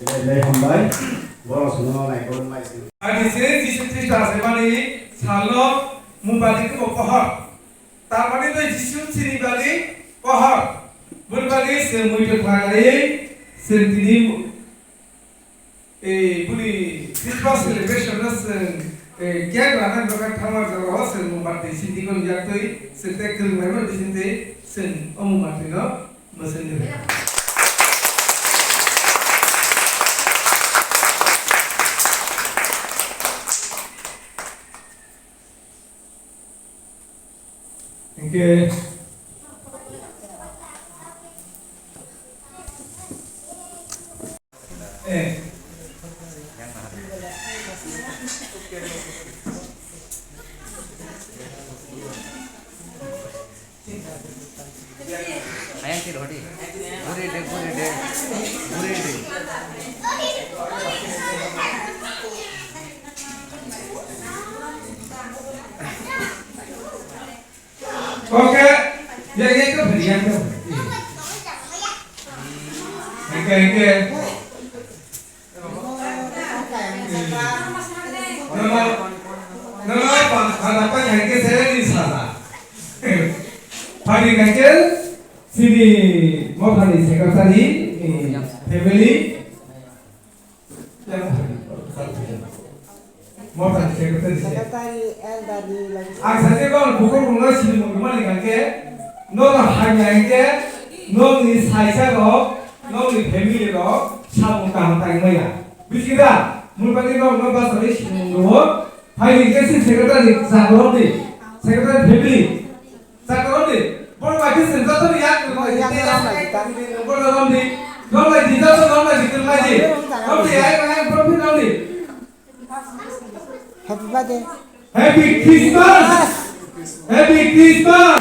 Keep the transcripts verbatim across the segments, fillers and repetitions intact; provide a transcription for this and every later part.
Belai belai hambai, borok chwngno naikolwi mai sini. Ani se Jisu Khristo achaimani salno mubadi kebo pohor. Tamani tei Jisu chini bagwi pohor. Boni bagwi se muitu khlaiwi se tini Eh, buni Christmas celebration no chwng, eh, cake rana bwkha thangma jorao chwng mobile twi sindikon yaktwi chwng tei kwrwng bai mano bising twi chwng o mobile twi no mwswngwi rwkha. Hingke, eh. Ayang kiri hodi. Guri de, guri de, guri de. Oke. Ya, ya, itu beri, ya, itu beri. Oke, oke. Nono, nono, pa, pa, pa, pa, hai ke sere ni sala. Pani hai ke sini mo pani secretary, eh, family. Mo pani secretary se. Secretary, elder ni lagi. Ang saja kau buku bunga sini mo gimana kan ke? Nono hanya ke, noni saisa rok, noni family rok, sabu kaham tang maya. Bisida, mui pani rok no basa ni sini mo. Hai ni ke si secretary, sabu rok di. Secretary family. Sakrondi, bor bai khe seng joto ni yak ni bai khe yak ni yak ni yak ni yak ni yak ni yak ni yak ni yak ni yak ni yak ni yak ni yak ni yak ni yak ni. Happy birthday. Happy Christmas. Happy Christmas.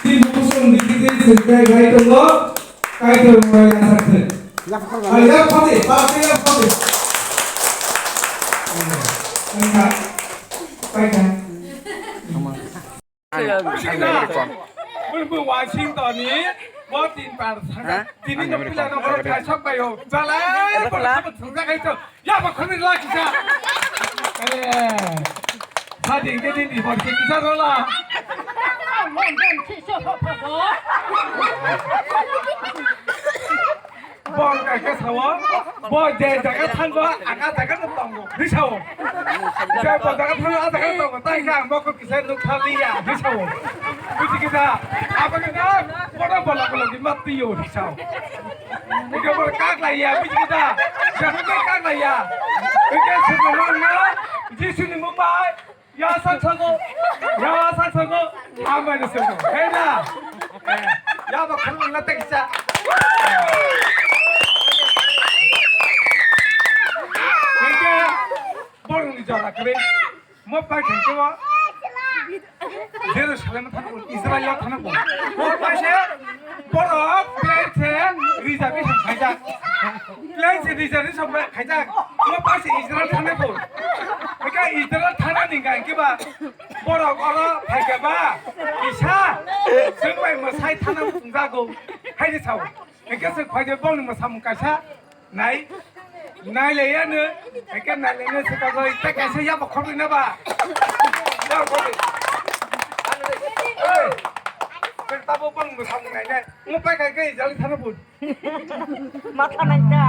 Ti buku song di kiti seng kai kai tongo. Kai tongo ya sakte. Yak phone. Ay, yak phone, pa, yak phone. Kai kai. Kai kai. Ang, ang, ang, ang, Bumbu Washington ni bo tin par saka. Ha? Tini no pila no koro thai sok bai ho. Jalai. Eba kala. Thangja kai to. Ya ba khami la kisa. Eh. Sa ding de din di bor ke kisa rola. Bong ka ke sawo. Bo je jaga thango, aga jaga no tongo. Ni sawo. Je bo jaga thango, aga jaga tongo. Tai ka mo ko kisa nuk thaliya. Ni sawo. Buji kita. Apa kita? Bodo bola bola di mati yo. Ni sawo. Ike bor kak laiya, buji kita. Siapa ke kak laiya? Ike sebenarnya Jisu ni mumbai. Ya sang sago. Ya sang sago. Amai ni sago. Hei na. Ya ba khang na tek sa. Ike bor ni jara kre. Mo pai thangkhe o Jerusalem thangkhe o, Israel thangkhe o. Mo pai se borok plane se reservation khaijak. Plane se reservation khaijak. Mo pai se Israel thangkhe o. Eka Israel thana ni gan kiba borok oro phaikhe ba kisa sengbai mwsai thana tungjago. Haini sao. Eka se phaide bongni mwsamung kaisa. Nai, nai le ya no, eke nai le no se ka goi, ta kaisa ya ba khoroi na ba. Ya khoroi. Oi, ker ta bo bang bo sam nai nai. Mo pai kai kai jali thana bun. Matha nai ta.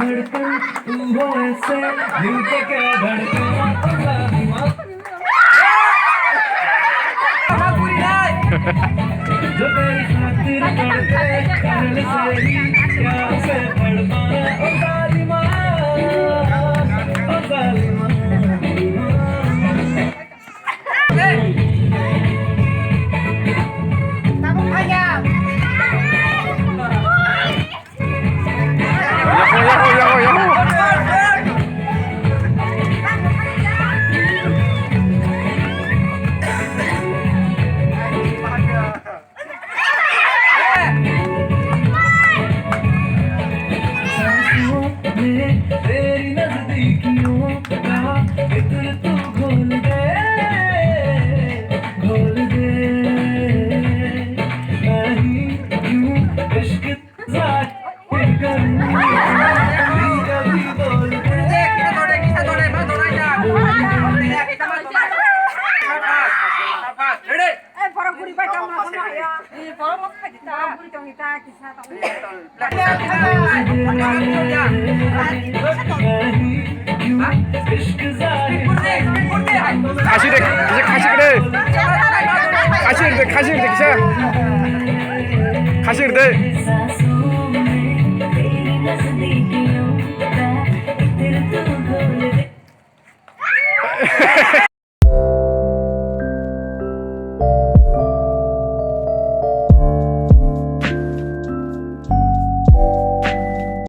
धड़कन तू हो ऐसे, दिल पे क्या धड़कन, ओ जालिमा। जो तेरी खातिर तड़पे, पहले से ही प्यार से तड़पाना, ओ जालिमा, ओ जालिमा। तेरी नजदीकियों का इत्र तू घोल दे, घोल दे। नहीं क्यों इश्क जाहिर करूं, कभी कभी बोल दे। Ready? Eh, borok buri bai tamo na kono ya. Eh, borok bo khai di ta. Borok buri tong di ta, kisa tong di ta. Khasi de, kisa khasi de. Khasi de, khasi de, kisa. Khasi de.